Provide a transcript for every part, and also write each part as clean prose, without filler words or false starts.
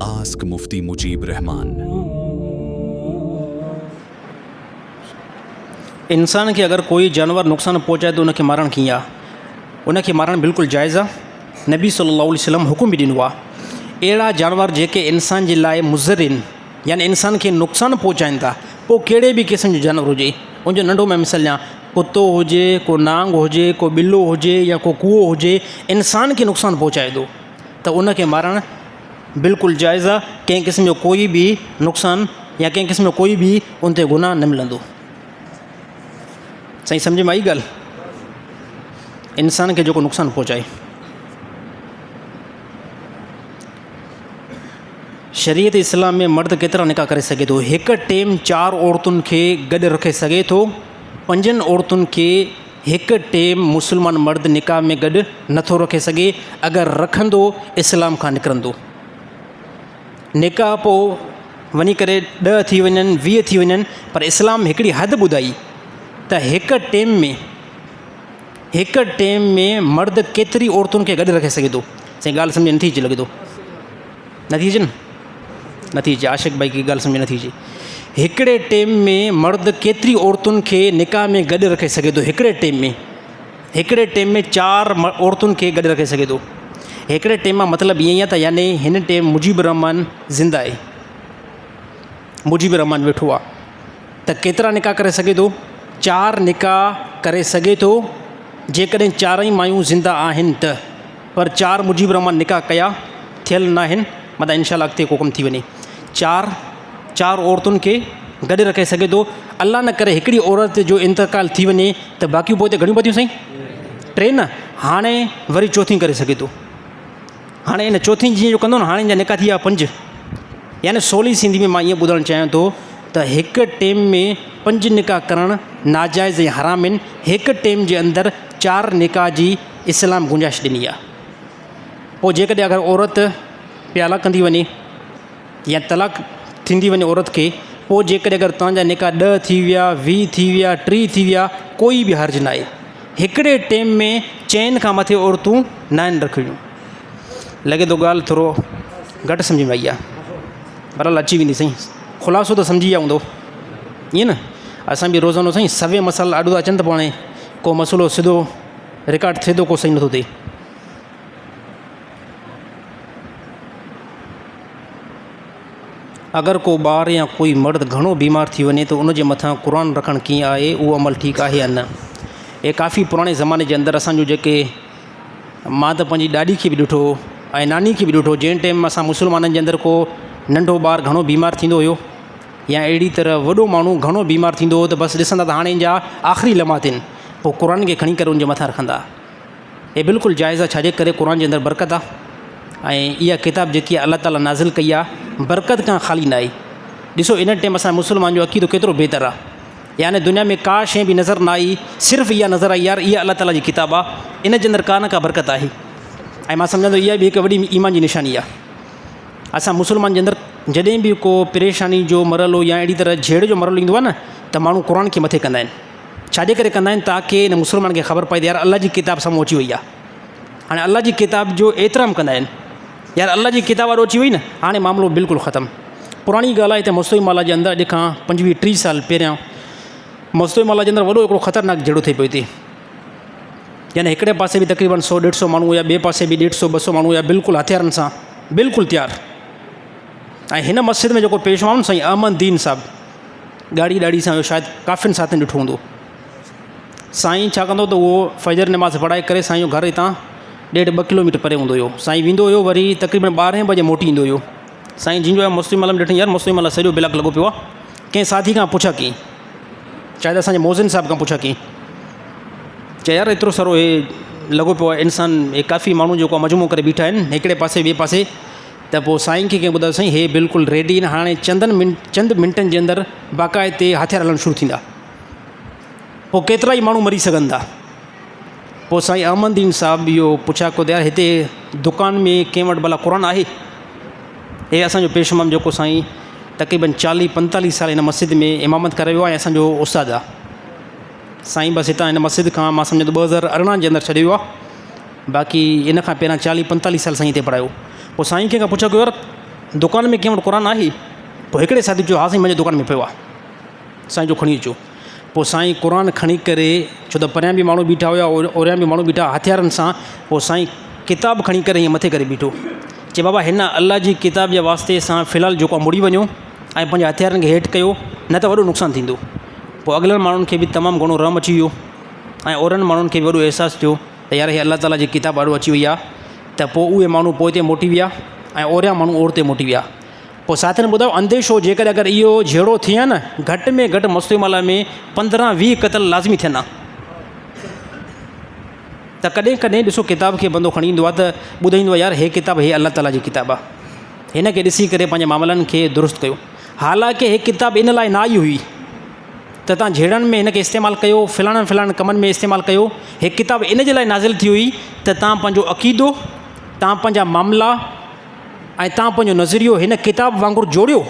Ask Mufti Mujeeb Rehman. انسان کي اگر ڪوئي جانور نقصان پهچائي ته ان کي مارڻ ڪيئن آ؟ ان کي مارڻ بلڪل جائز آ. نبي صلي الله عليه وسلم حڪم به ڏنو آ. اهڙا جانور جيڪي انسان جي لاء مضر آهن يعني انسان کي نقصان پهچائن ٿا پوء ڪهڙي به قسم جو جانور هجي ان جو ننڍو مان مثال ڏيان ڪتو هجي ڪو نانگ هجي ڪو ٻلو هجي يا ڪو ڪوئو هجي انسان کي نقصان پهچائي ٿو ته ان کي مارڻ بلڪل جائز آ ڪنهن قسم جو ڪوئي به نقصان يا ڪنهن قسم جو ڪوئي به ان تي گناهه نه ملندو. سائين سمجھ ۾ آئي ڳالهه؟ انسان کي جيڪو نقصان پهچائي. شريعت اسلام ۾ مرد ڪيترا نڪاح ڪري سگهي ٿو؟ هڪ ٽيم چار عورتن کي گڏ رکي سگهي ٿو. پنجن عورتن کي هڪ ٽيم مسلمان مرد نڪاح ۾ گڏ نٿو رکي سگهي، اگر رکندو اسلام کان نڪرندو. نڪاح پوء وڃي ڪري ڏهه ٿي وڃن 20 ٿي وڃن پر اسلام هڪڙي حد ٻڌائي ته هڪ ٽيم ۾ هڪ ٽيم ۾ مرد ڪيتري عورتن کي گڏ رکي سگهي ٿو. سائين ڳالهه سمجهه نٿي اچي لڳي ٿو. نٿي اچي نه؟ نٿي اچي عاشق ڀائي کي ڳالهه سمجهه نٿي اچي. هڪڙي ٽيم ۾ مرد ڪيتري عورتن کي نڪاح ۾ گڏ رکي سگهي ٿو؟ هڪڙي ٽيم ۾ هڪڙي ٽيم ۾ چار عورتن کي گڏ رکي سگهي ٿو. هڪڙي ٽيم مان مطلب ائين ئي آهي ته يعني هن ٽيم مجيب الرحمان زنده آهي، مجيب الرحمان ويٺو آهي ته ڪيترا نڪاح ڪري سگهي ٿو؟ چار نڪاح ڪري سگهي ٿو جيڪڏهن چارئي مايون زنده آهن ته. پر چار مجيب الرحمان نڪاح ڪيا ٿيل ناهن متان انشاء الله اڳتي ڪو ڪم ٿي وڃي. چار چار عورتن کي گڏ رکي سگهي ٿو. الله نه ڪري هڪڙي عورت جو انتقال ٿي وڃي ته باقيون پوئتي گهڻيون بچيون سائين؟ ٽي نه. هاڻي وري چوٿين ڪري سگهي ٿو. هاڻي ان چوٿين جيئن جو ڪندو نه هاڻي ان جا نڪاح ٿي ويا پنج. يعني سولي سنڌي ۾ مان ائين ٻڌائڻ چاهيان ٿو ته هڪ ٽيم ۾ پنج نڪاح ڪرڻ ناجائز ۽ حرام آهن. هڪ ٽيم جي اندر چار نڪاح جي اسلام گنجائش ڏني آهي. پوء جيڪڏهن اگر عورت پيالا ڪندي وڃي يا طلاق ٿيندي وڃي عورت کي پوء جيڪڏهن اگر توهان جا نڪاح ڏهه ٿي ويا 20 ٿي ويا 30 ٿي ويا ڪوئي به حرج ناهي. هڪڙي ٽيم ۾ چئن کان مٿي عورتون ناهن رکڻيون. لڳي ٿو ڳالهه ٿورو گهٽ سمجهه ۾ آئي آهي. بهرحال اچي ويندي سائين. خلاصو ته سمجهي ويا هوندو ائين نه؟ اسان به روزانو سائين سوين مسئلا آڏو ٿا اچن ته پوء هاڻي ڪو مسئلو سڌو رڪارڊ ٿئي ٿو ڪو صحيح نٿو ٿئي. اگر ڪو ٻار يا ڪوئي مرد گهڻو بيمار ٿي وڃي ته ان جي مٿان قرآن رکڻ ڪيئن آهي اهو عمل ٺيڪ آهي يا نه؟ اهي ڪافي پراڻي زماني جي اندر اسان جو جيڪي مان ته پنهنجي ڏاڏي کي به ڏٺو ۽ ناني کي به ڏٺو جنهن ٽيم اسان مسلمانن جي اندر ڪو ننڍو ٻار گهڻو بيمار ٿيندو هيو يا اهڙي طرح وڏو ماڻهو گهڻو بيمار ٿيندو هو ته بس ڏسندا ته هاڻي ان جا آخري لمحات آهن پوء قرآن کي کڻي ڪري ان جي مٿان رکندا. هي بلڪل جائز آهي ڇاجي ڪري قرآن جي اندر برڪت آهي ۽ اها ڪتاب جيڪي الله تعالي نازل ڪئي آهي برڪت کان خالي نه آهي. ڏسو ان ٽيم اسان مسلمان جو عقيدو ڪيترو بهتر آهي يعني دنيا ۾ ڪا شيء به نظر نه آئي صرف اها نظر آئي يار اها الله تعالي جي ڪتاب آهي ان جي اندر ڪا نه ڪا برڪت آهي ۽ مان سمجهان ٿو اها به هڪ وڏي ايمان جي نشاني آهي. اسان مسلمان جي اندر جڏهن به ڪو پريشاني جو مرحلو يا اهڙي طرح جهيڙي جو مرحلو ايندو آهي نه ته ماڻهو قرآن کي مٿي ڪندا آهن. ڇاجي ڪري ڪندا آهن تاڪه ان مسلمان کي خبر پئي ته يار الله جي ڪتاب سامهون اچي وئي آهي. هاڻي الله جي ڪتاب جو احترام ڪندا آهن. يار الله جي ڪتاب آڏو اچي وئي نه هاڻي معاملو بلڪل ختم. پراڻي ڳالهه آهي ته مستوئي مالا جي اندر اڄ کان 25 30 سال پهريان مستوئي مالا جي اندر وڏو هڪڙو خطرناڪ جهيڙو ٿي پيو هتي. يعني هڪڙي پاسي به تقريبن سو ڏيڍ سو ماڻهو هيا ٻئي پاسي به ڏيڍ سو ٻه سو ماڻهو هيا بلڪل هٿيارن سان بلڪل تيار. ۽ هن مسجد ۾ جيڪو پيشوا هو نه سائين احمد دين صاحب ڳاڙهي ڏاڙهي سان هيو شايد ڪافين ساٿين ڏٺو هوندو. سائين ڇا ڪندو ته اهو فجر نماز پڙهائي ڪري سائين جو گهر هتان ڏيڍ ٻه ڪلوميٽر پري هوندو هيو. سائين ويندو هيو وري تقريبن ٻارهين بجي موٽي ايندو هيو. سائين جن جو مستوئي مل ۾ ڏٺائين يار مستوئي مل سڄو بلاڪ لڳو پيو آهي. ڪنهن ساٿي کان پڇا ڪئي شايد اسان جي موزن صاحب کان پڇا ڪئي. چي يار ايترو سارو هي لڳو پيو آهي انسان هي ڪافي ماڻهو جيڪو آهي مجموعو ڪري بيٺا آهن هڪڙي پاسي ٻئي پاسي ته پوء سائين کي ڪنهن ٻڌايو سائين هي بلڪل ريڊي آهن هاڻي چندن منٽ چند منٽن جي اندر باقاعدي هٿيار هلڻ شروع ٿيندا پوء ڪيترا ئي ماڻهو مري سگهن ٿا پوء سائين احمد دين صاحب اهو پڇا ڪيو ته يار هتي دڪان ۾ ڪنهن وٽ ڀلا قرآن آهي هي اسانجو پيش امام جيڪو سائين تقريبن 40 45 سال هن مسجد ۾ امامت ڪري ويو آهي ۽ اسانجو استاد آهي سائين بس هتان هن مسجد کان مان سمجهان ٿو 2018 جي اندر ڇڏي ويو آهي باقي ان کان پهريان 40 45 سال سائين هتي پڙهايو پوء سائين کي کان پڇا ڪيو يار دڪان ۾ ڪنهن وٽ قرآن آهي؟ پوء هڪڙي ساٿي چيو ها سائين منهنجي دڪان ۾ پيو آهي. سائين چيو کڻي اچو. پوء سائين قرآن کڻي ڪري ڇو ته پريان به ماڻهو بيٺا هيا اوريان به ماڻهو بيٺا هٿيارن سان پوء سائين ڪتاب کڻي ڪري ائين مٿي ڪري بيٺو. چي بابا هن الله جي ڪتاب جي واسطي سان في الحال جيڪو آهي مڙي وڃو ۽ پنهنجي هٿيارن کي هيٺ ڪيو نه ته وڏو نقصان ٿيندو. پوء اڳلن ماڻهن کي به تمام گهڻو رحم اچي ويو ۽ اورن ماڻهن کي به وڏو احساس ٿيو ته يار هي الله تعاليٰ جي ڪتاب آڏو اچي وئي آهي ته پوء اهي ماڻهو پوئتي موٽي ويا ۽ اوريان ماڻهو اورتي موٽي ويا. پوء ساٿين ٻڌايو انديشو جيڪڏهن اگر اهو جهيڙو ٿئي ها نه گهٽ ۾ گهٽ مستوئي مالا ۾ 15 20 قتل لازمي ٿين ها. ته ڪڏهن ڪڏهن ڏسو ڪتاب کي بندو کڻي ايندو آهي ته ٻڌائيندو آهي يار هي ڪتاب هي الله تعاليٰ جي ڪتاب آهي هن کي ڏسي ڪري پنهنجي معاملن کي درست ڪيو حالانڪه هي ڪتاب ان لاء نه آئي هئي ته تان جهيڙن ۾ هن کي استعمال ڪيو فلاڻن فلاڻن ڪمن ۾ استعمال ڪيو هي ڪتاب ان جي لاء نازل ٿي هئي ته تان پنهنجو عقيدو تان پنهنجا معاملا ۽ تان پنهنجو نظريو هن ڪتاب وانگر جوڙيو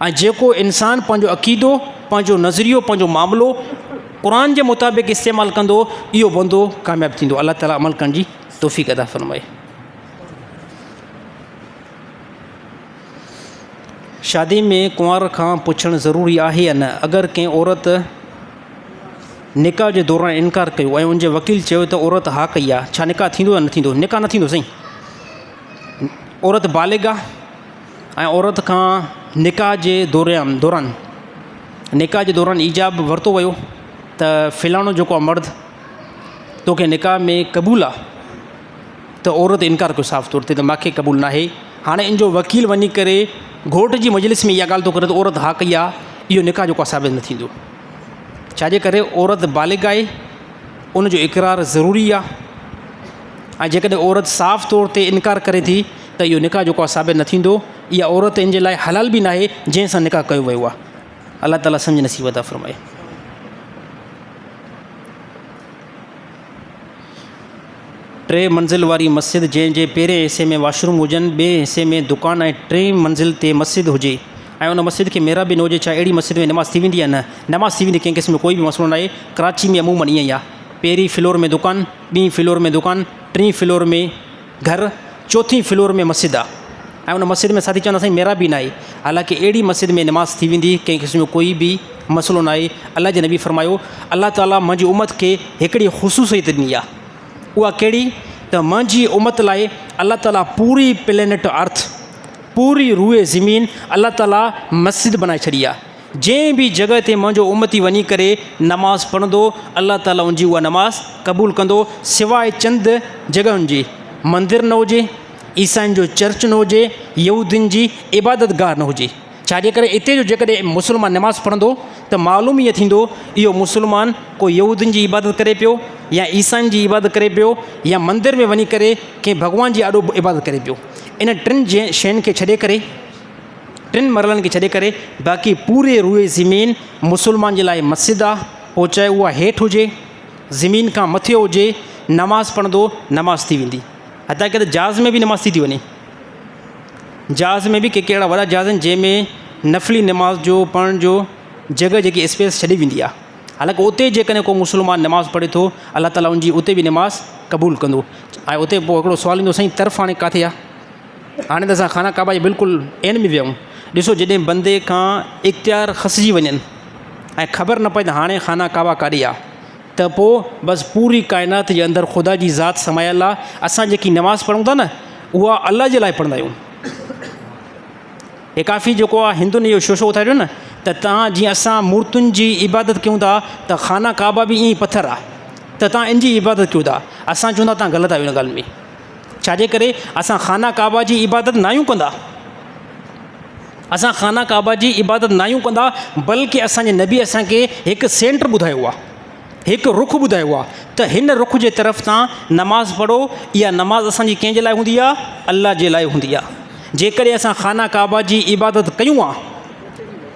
۽ جيڪو انسان پنهنجو عقيدو، پنهنجو نظريو، پنهنجو معاملو قرآن جي مطابق استعمال ڪندو اهو بندو ڪامياب ٿيندو. الله تعالي عمل ڪرڻ جي توفيق عطا فرمائي. شادي ۾ ڪنوار کان پڇڻ ضروري آهي يا نه؟ اگر ڪنهن عورت نڪاح جي دوران انڪار ڪيو ۽ ان جي وڪيل چيو ته عورت ها ڪئي آهي، ڇا نڪاح ٿيندو يا نه ٿيندو؟ نڪاح نه ٿيندو سائين. عورت بالغ آهي. ۽ عورت کان نڪاح جي دوريان دوران نڪاح جي دوران ايجاب ورتو ويو ته فلاڻو جيڪو آهي مرد توکي نڪاح ۾ قبول آهي ته عورت انڪار ڪيو صاف طور تي ته ماکي قبول ناهي هاڻي ان جو وڪيل وڃي ڪري گهوٽ جي مجلس ۾ اها ڳالهه ٿو ڪري ته عورت ها ڪئي آهي اهو نڪاح جيڪو آهي ثابت نه ٿيندو ڇاجي ڪري عورت بالغ آهي ان جو اقرار ضروري آهي ۽ جيڪڏهن عورت صاف طور تي انڪار ڪري ٿي ته اهو نڪاح جيڪو آهي ثابت نه ٿيندو اها عورت ان جي لاء حلال به ناهي جنهن سان نڪاح ڪيو ويو آهي الله تعالي سمجھ نصيب عطا فرمائي. ٽي منزل واري مسجد جنهن جي پهرين حصي ۾ واش روم هجن ٻئي حصي ۾ دڪان ۽ ٽئين منزل تي مسجد هجي ۽ ان مسجد کي محراب به نه هجي ڇا اهڙي مسجد ۾ نماز ٿي ويندي يا نه نماز ٿي ويندي ڪنهن قسم جو ڪوئي به مسئلو ناهي ڪراچي ۾ عمومن ائين ئي آهي پهرين فلور ۾ دڪان ٻئين فلور ۾ دڪان، ٽئين فلور ۾ گهر، چوٿين فلور ۾ مسجد آ ۽ ان مسجد ۾ ساٿي چوندا سائين محراب به ناهي حالانڪه اهڙي مسجد ۾ نماز ٿي ويندي ڪنهن قسم جو ڪوئي به مسئلو ناهي الله جي نبي فرمايو الله تعالي منهنجي امت کي هڪڙي خصوصيت ڏني آ اها ڪهڙي ته منهنجي امت لاء الله تعالي پوري پلينٽ ارٿ پوري روئي زمين الله تعالي مسجد بنائي ڇڏي آ جنهن به جڳهه تي منهنجو امتي وڃي ڪري نماز پڙهندو الله تعالي ان جي اها نماز قبول ڪندو سواء چند جڳهن جي مندر نه هجي عيسائين جو چرچ نه هجي يهودين جي عبادت گاهه نه هجي ڇاجي ڪري اتي جو جيڪڏهن مسلمان نماز پڙهندو ته معلوم ائين ٿيندو اهو مسلمان ڪو يهودين جي عبادت ڪري پيو يا عيسائين جي عبادت ڪري پيو يا مندر ۾ وڃي ڪري ڪنهن ڀڳوان جي آڏو عبادت ڪري پيو ان ٽن شين کي ڇڏي ڪري ٽن مرحلن کي ڇڏي ڪري باقي پوري روئي زمين مسلمان جي لاء مسجد آ پوء چاهي اها هيٺ هجي زمين کان مٿي هجي نماز پڙهندو نماز ٿي ويندي حتيٰ ڪي ته جهاز ۾ به نماز ٿي ٿي وڃي جهاز ۾ به ڪي ڪي اهڙا وڏا جهاز آهن جنهن ۾ نفلي نماز جو پڙهڻ جو جڳهه جيڪي اسپيس ڇڏي ويندي آ حالانڪه اتي جيڪڏهن ڪو مسلمان نماز پڙهي ٿو الله تعاليٰ ان جي اتي به نماز قبول ڪندو ۽ اتي پوء هڪڙو سوال ايندو سائين طرف هاڻي ڪاٿي آ هاڻي ته اسان خانه ڪعبه جي بلڪل عين ۾ ويا آهيون. ڏسو جڏهن بندي کان اختيار کسجي وڃن ۽ خبر نه پئي ته هاڻي خانه ڪعبه ڪاڏي آ ته پوء بس پوري ڪائنات جي اندر خدا جي ذات سمايل آ. اسان جيڪي نماز پڙهون ٿا نه اها الله جي لاء پڙهندا آهيون. هي ڪافي جيڪو آ هندن اهو شوشو اٿاريو نه ته تان جيئن اسان مورتن جي عبادت ڪيون ٿا ته خانه ڪعبه به ائين پٿر آ ته تان ان جي عبادت ڪيو ٿا. اسان چون ٿا تان غلط آهيو ان ڳالهه ۾. ڇاجي ڪري اسان خانه ڪعبه جي عبادت ناهيون ڪندا اسان خانه ڪعبه جي عبادت ناهيون ڪندا بلڪه اسان جي نبي اسان کي هڪ سينٽر ٻڌايو آهي هڪ رخ ٻڌايو آهي ته هن رخ جي طرف تان نماز پڙهو اها نماز اسان جي ڪنهن جي لاء هوندي آهي الله جي لاء هوندي آهي جيڪڏهن اسان خانه ڪعبه جي عبادت ڪيون آ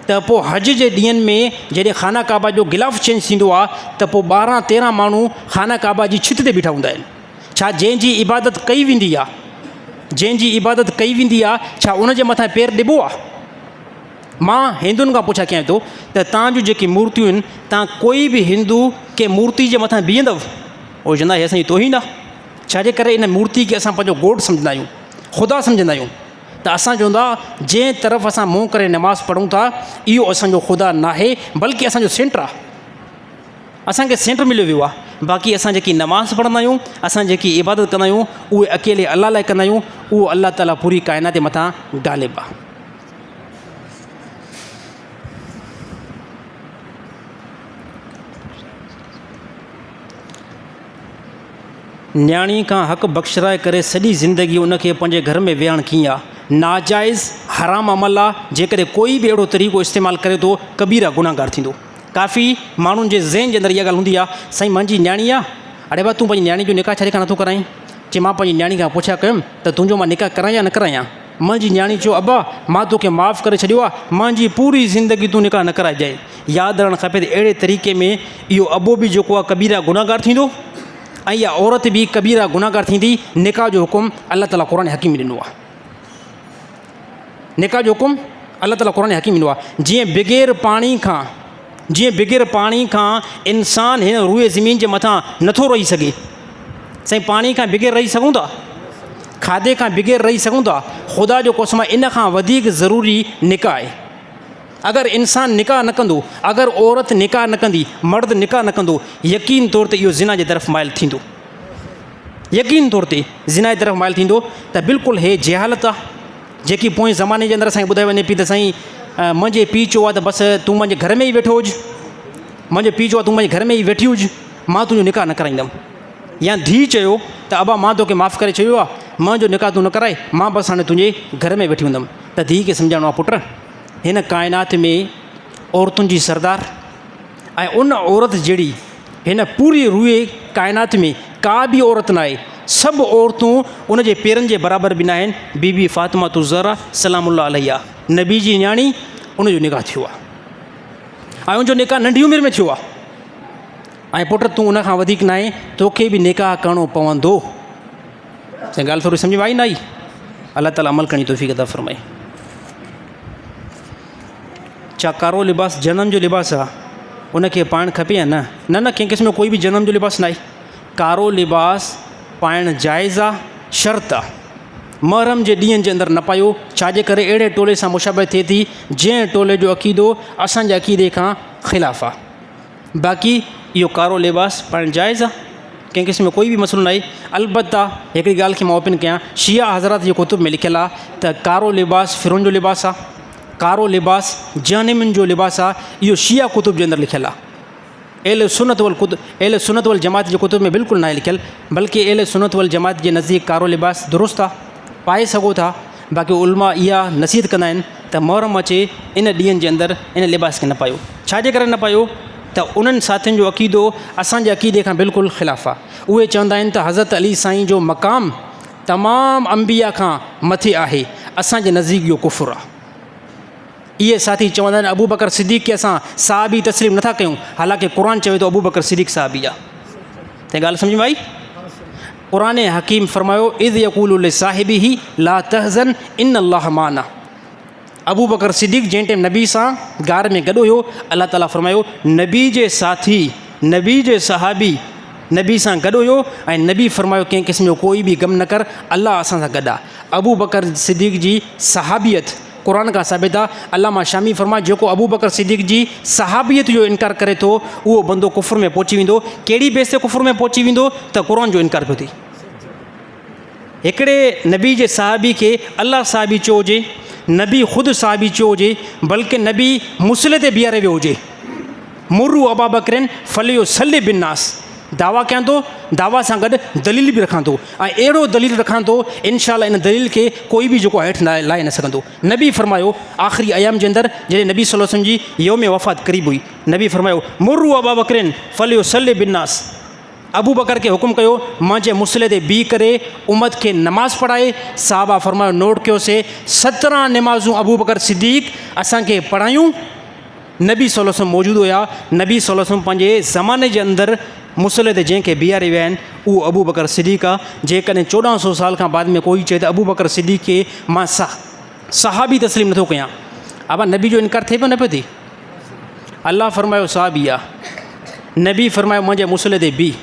ته پوء حج جي ڏينهن ۾ جڏهن خانه ڪعبه جو غلاف چينج ٿيندو آهي ته پوء 12 13 ماڻهو خانه ڪعبه جي ڇت تي بيٺا هوندا آهن ڇا جنهن جي عبادت ڪئي ويندي آ جنهن جي عبادت ڪئي ويندي آ ڇا ان جي مٿان پير ڏبو آ؟ مان هندن کان پڇا ڪيان ٿو ته تان جون جيڪي مورتيون آهن تان ڪوئي به هندو ڪنهن مورتي جي مٿان بيهندو؟ اهي چوندا هي اسان جي توهين آ ڇا جي ڪري ان مورتي کي اسان پنهنجو گوڊ سمجهندا آهيون خدا سمجهندا آهيون. ته اسان چون ٿا جنهن طرف اسان منهن ڪري نماز پڙهون ٿا اهو اسان جو خدا ناهي بلڪه اسان جو سينٽر آهي. اسان کي سينٽر مليو ويو آهي باقي اسان جيڪي نماز پڙهندا آهيون اسان جيڪي عبادت ڪندا آهيون اهي اڪيلي الله لاء ڪندا آهيون اهو الله تعاليٰ پوري ڪائنات جي مٿان غالب آهي. نياڻي کان حق بخشرائي ڪري سڄي زندگي ان کي پنهنجي گهر ۾ ويهارڻ ڪيئن آ؟ ناجائز حرام عمل آ، جيڪڏهن ڪوئي به اهڙو طريقو استعمال ڪري ٿو ڪبيره گنهگار ٿيندو. ڪافي ماڻهن جي ذهن جي اندر اها ڳالهه هوندي آ، سائين مانجي نياڻي آ، اڙي با تون پنهنجي نياڻي جو نڪاح ڇا جي کان نٿو ڪرائين؟ چي مان پنهنجي نياڻي کان پڇا ڪيم ته تنهنجو مان نڪاح ڪرايان يا نه ڪرايان؟ منهنجي نياڻي چيو ابا مان توکي معاف ڪري ڇڏيو آ، مانجي پوري زندگي تون نڪاح نه ڪرائجانء. ياد رهڻ کپي ته اهڙي طريقي ۾ اهو ابو به جيڪو آ ڪبيره گنهگار ٿيندو ۽ اها عورت به ڪبيره گنهگار ٿيندي. نڪاح جو حڪم الله تعاليٰ قرآن حڪيم ۾ ڏنو آ. نڪاح جو حڪم الله تعاليٰ قرآن حڪيم ڏنو آ. جيئن بغير پاڻي کان جيئن بغير پاڻي کان انسان هن روئي زمين جي مٿان نٿو رهي سگهي. سائين پاڻي کان بغير رهي سگهون ٿا؟ کاڌي کان بغير رهي سگهون ٿا؟ خدا جو قسم آ ان کان وڌيڪ ضروري نڪاح آهي. اگر انسان نڪاح نه ڪندو، اگر عورت نڪاح نه ڪندي، مرد نڪاح نه ڪندو، يقين طور تي اهو زنا جي طرف مائل ٿيندو. يقين طور تي زنا جي طرف مائل ٿيندو ته بلڪل هي جهالت آ جيڪي پوئين زماني جي اندر اسان کي ٻڌائي وڃي پئي ته سائين منهنجي پيء چيو آ ته بس تون منهنجي گهر ۾ ئي ويٺو هج، منهنجي پيء چيو آ تون منهنجي گهر ۾ ئي ويٺي هج، مان تنهنجو نڪاح نه ڪرائيندم. يا ڌيء چيو ته ابا مان توکي معاف ڪري ڇڏيو آ، منهنجو نڪاح تون نه ڪرائي، مان بس هاڻي تنهنجي گهر ۾ ويٺي هوندم. ته ڌيء کي سمجهائڻو آ پٽ هن ڪائنات ۾ عورتن جي سردار ۽ ان عورت جهڙي هن پوري روئي ڪائنات ۾ ڪا به عورت ناهي، سڀ عورتون ان جي پيرن جي برابر به ناهن، بي بي فاطمة الزهرا سلام الله عليها نبي جي نياڻي ان جو نڪاح ٿيو آهي ۽ ان جو نڪاح ننڍي عمر ۾ ٿيو آهي ۽ پٽ تون ان کان وڌيڪ ناهين توکي به نڪاح ڪرڻو پوندو. سائين ڳالهه ٿوري سمجهه ۾ آئي نه آئي؟ الله تعالي عمل ڪرڻ جي توفيق عطا فرمائي. ڇا ڪارو لباس جهنم جو لباس آ ان کي پائڻ کپي يا نه؟ نه نه ڪنهن قسم جو ڪوئي به جهنم جو لباس ناهي. ڪارو لباس پائڻ جائز آ شرط آ محرم جي ڏينهن جي اندر نه پايو ڇا جي ڪري اهڙي ٽولي سان مشابهت ٿئي ٿي جنهن ٽولي جو عقيدو اسان جي عقيدي کان خلاف آ. باقي اهو ڪارو لباس پائڻ جائز آ ڪنهن قسم جو ڪوئي به مسئلو ناهي البته هڪڙي ڳالهه کي مان اوپن ڪيان شيعا حضرات جي ڪتب ۾ لکيل آ ته ڪارو لباس فرعون جو لباس آ ڪارو لباس جهنمين جو لباس آ اهو شيعا ڪتب جي اندر لکيل آ اهل سنت والڪتب اهل سنت والجماعت جي ڪتب ۾ بلڪل ناهي لکيل بلڪه اهل سنت والجماعت جي نزديڪ ڪارو لباس درست آ پائي سگهو ٿا باقي علماء اها نصيحت ڪندا آهن ته محرم اچي ان ڏينهن جي اندر ان لباس کي نه پايو ڇا جي ڪري نه پايو ته انهن ساٿين جو عقيدو اسان جي عقيدي کان بلڪل خلاف آهي اهي چوندا آهن ته حضرت علي سائين جو مقام تمام انبياء کان مٿي آهي اسان جي نزديڪ اهو ڪفر آهي اهي ساٿي چوندا آهن ابوبڪر صديق کي اسان صحابي تسليم نٿا ڪيون حالانڪه قرآن چوي ٿو ابوبڪر صديق صحابي آهي ته ڳالهه سمجھ ۾ آئي قرآن حڪيم فرمايو اذ يقول لصاحبه لا تحزن ان الله معنا ابوبڪر صديق جنهن ٽائيم نبي سان غار ۾ گڏ هيو الله تعالي فرمايو نبي جي ساٿي نبي جي صحابي نبي سان گڏ هيو ۽ نبي فرمايو ڪنهن قسم جو ڪوئي به غم نه ڪر الله اسان سان گڏ آ ابوبڪر صديق جي صحابيت قرآن کان ثابت آ، علامه شامي فرمايو جيڪو ابوبڪر صديق جي صحابيت جو انڪار ڪري ٿو اهو بندو ڪفر ۾ پهچي ويندو، ڪهڙي بيس تي ڪفر ۾ پهچي ويندو ته قرآن جو انڪار پيو ٿئي. هڪڙي نبي جي صحابي کي الله صحابي چيو هجي، نبي خود صحابي چيو هجي، بلڪه نبي مصلي تي بيهاري ويو هجي، مروا ابابڪرين فليصلي بالناس، دعويٰ ڪيان ٿو، دعويٰ سان گڏ دليل به رکان ٿو ۽ اهڙو دليل رکان ٿو انشاء الله ان دليل کي ڪوئي به جيڪو هيٺ لاهي نه سگهندو. نبي فرمايو، آخري ايام جي اندر جڏهن نبي صلي الله عليه وسلم جي يوم وفات قريب هئي، نبي فرمايو، مروا ابا بڪر فليصلي بالناس، ابوبڪر کي حڪم ڪيو منهنجي مصلي تي بيهي ڪري امت کي نماز پڙهائي، صحابه فرمايو نوٽ ڪيوسي 17 نمازون ابوبڪر صديق اسان کي پڙهايون، نبي صلي الله عليه وسلم موجود هيا، نبي صلي الله عليه وسلم پنهنجي زماني جي اندر مصلي تي جنهن کي بيهاري ويا آهن اهو ابوبڪر صديق آ، جيڪڏهن 14 سو سال کان بعد ۾ ڪوئي چئي ته ابوبڪر صديق کي مان صحابي تسليم نٿو ڪيان، ابا نبي جو انڪار ٿئي پيو نه پيو ٿئي؟ الله فرمايو صحابي آ، نبي فرمايو منهنجي مصلي تي بيهه،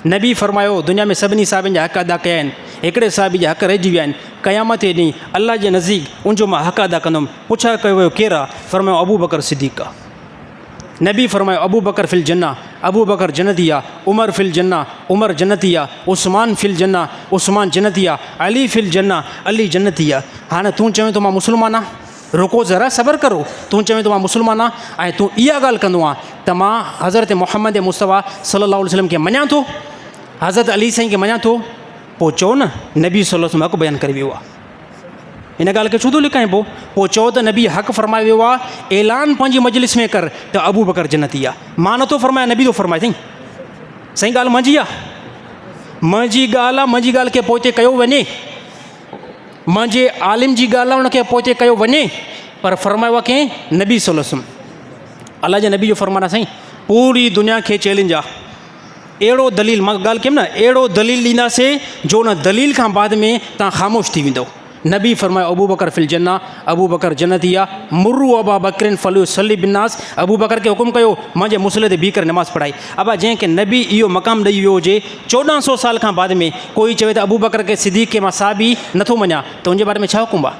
نبي فرمايو دنيا ۾ سڀني صحابين جا حق ادا ڪيا آهن، هڪڙي صحابي جا حق رهجي ويا آهن، قيامت جي ڏينهن الله جي نزديڪ ان جو مان حق ادا ڪندم. پڇا ڪيو ويو ڪير آ؟ فرمايو ابوبڪر صديق آ. نبي فرمايو ابوبڪر في الجنه، ابوبڪر جنتي آ، عمر في الجنه، عمر جنتي آ، عثمان في الجنه، عثمان جنتي آ، علي في الجنه، علي جنتي آ. هاڻي تون چوين ٿو مان مسلمان آ؟ رڪو ذرا صبر ڪرو، تون چوين ٿو مان مسلمان آ ۽ تون اها ڳالهه ڪندو آن ته مان حضرت محمد مصطفيٰ صلي الله عليه وسلم کي مڃان ٿو، حضرت علي سائين کي مڃان ٿو، پوء چئو نه نبي صلي الله عليه وسلم حق بيان ڪري ويو آ. ان ڳالهه کي ڇو ٿو لڪائين پوء؟ پوء چئو ته نبي حق فرمائي ويو آ، اعلان پنهنجي مجلس ۾ ڪر ته ابوبڪر جنتي آ. مان نٿو فرمايان نبي ٿو فرمائي. سائين سائين ڳالهه منهنجي آ، منهنجي ڳالهه آ، منهنجي ڳالهه کي پوئتي ڪيو وڃي، منهنجي عالم جي ڳالهه آ ان کي پوئتي ڪيو وڃي، پر فرمايو آ ڪنهن؟ نبي صلي الله عليه وسلم. الله جي نبي جو فرمان آ سائين پوري دنيا کي چئلينج آ. اهڙو دليل، مان ڳالهه ڪيم نه، اهڙو دليل ڏينداسين جو ان دليل کان بعد ۾ توهان خاموش ٿي ويندؤ. نبي فرمايو ابوبڪر في الجنه، ابوبڪر جنتي آ، مروا ابا بڪر فليصلي بالناس، ابوبڪر کي حڪم ڪيو منهنجي مصلي تي بيهي ڪري نماز پڙهائي. ابا جنهن کي نبي اهو مقام ڏئي ويو هجي، 14 سو سال کان بعد ۾ ڪوئي چوي ته ابوبڪر کي صديق کي مان صحابي نٿو مڃان ته ان جي باري ۾ ڇا حڪم آ؟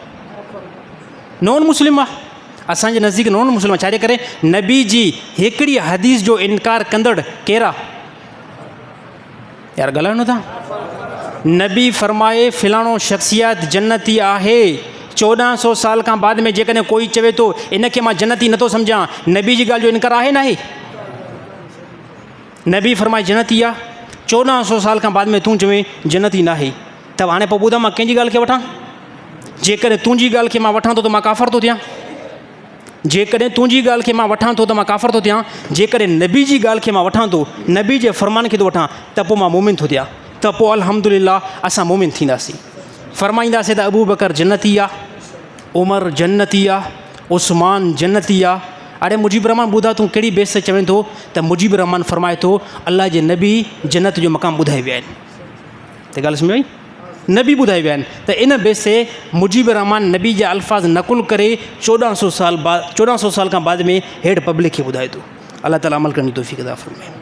نون مسلم آ. اسان جي نزديڪ نون مسلم آ ڇا جي ڪري نبي جي هڪڙي حديث جو انڪار ڪندڙ ڪير آ؟ يار ڳالهايو نه ٿا. نبي فرمائي فلاڻو شخصيت جنتي آهي 1400 سال کان بعد ۾ جيڪڏهن ڪوئي چوي ٿو ان کي مان جنتي نٿو سمجهان نبي جي ڳالهه جو انڪار آهي ناهي؟ نبي فرمائي جنتي آ 1400 سال کان بعد ۾ تون چوين جنتي ناهي ته هاڻي پوء ٻڌاء مان ڪنهن جي ڳالهه کي وٺان؟ جيڪڏهن تنهنجي ڳالهه کي مان وٺان ٿو ته مان ڪافر ٿو ٿيان. جيڪڏهن تنهنجي ڳالهه کي مان وٺان ٿو ته مان ڪافر ٿو ٿيان. جيڪڏهن نبي جي ڳالهه کي مان وٺان ٿو، نبي جي فرمان کي ٿو وٺان ته پوء مان مومن ٿو ٿيان. ته پوء الحمدلله اسان مومن ٿينداسين. فرمائينداسين ته ابوبڪر جنتي آ، عمر جنتي آ، عثمان جنتي آ. اڙي مجيب الرحمان ٻڌاء تون ڪهڙي بيس تي چوين ٿو ته مجيب الرحمان فرمائي ٿو الله جي نبي جنت جو مقام ٻڌائي ويا آهن. ته ڳالهه سمجهه آئي؟ نبي ٻڌائي ويا آهن ته ان بيس تي مجيب الرحمان نبي جا الفاظ نقل ڪري 1400 سال بعد 1400 سال کان بعد ۾ هيٺ پبلڪ کي ٻڌائي ٿو. الله تعالي عمل ڪرڻ جي توفيق عطا فرمائي.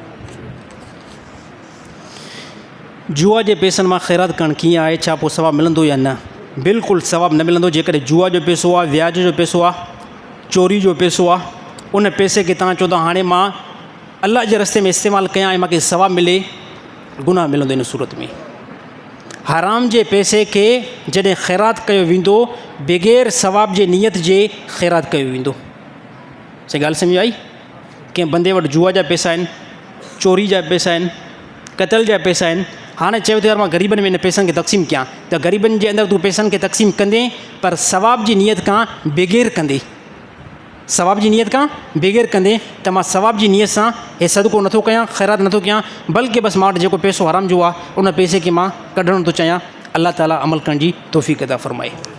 جوا جي پئسن مان خيرات ڪرڻ ڪيئن آهي ڇا پوء ثواب ملندو يا نه؟ بلڪل ثواب نه ملندو جيڪڏهن جوا جو پئسو آهي وياج جو پئسو آهي چوري جو پئسو آهي ان پئسي کي توهان چئو ٿا هاڻي مان الله جي رستي ۾ استعمال ڪيان ۽ مانکي ثواب ملي گناهه ملندو ان صورت ۾ حرام جي پئسي کي جڏهن خيرات ڪيو ويندو بغير ثواب جي نيت جي خيرات ڪيو ويندو. سائين ڳالهه سمجهه آئي؟ ڪنهن بندي وٽ جوا جا پئسا آهن، چوري جا پئسا آهن، قتل جا پئسا آهن، هاڻي چوي ٿو يار مان غريبن ۾ ان پئسن کي تقسيم ڪيان ته غريبن جي اندر تون پئسن کي تقسيم ڪندين پر ثواب جي نيت کان بغير ڪندين. ثواب جي نيت کان بغير ڪندين ته مان ثواب جي نيت سان هي صدقو نٿو ڪيان، خيرات نٿو ڪيان، بلڪه بس مان وٽ جيڪو پئسو حرام جو آهي ان پئسي کي مان ڪڍڻ ٿو چاهيان. الله تعالي عمل ڪرڻ جي توفيق عطا فرمائي.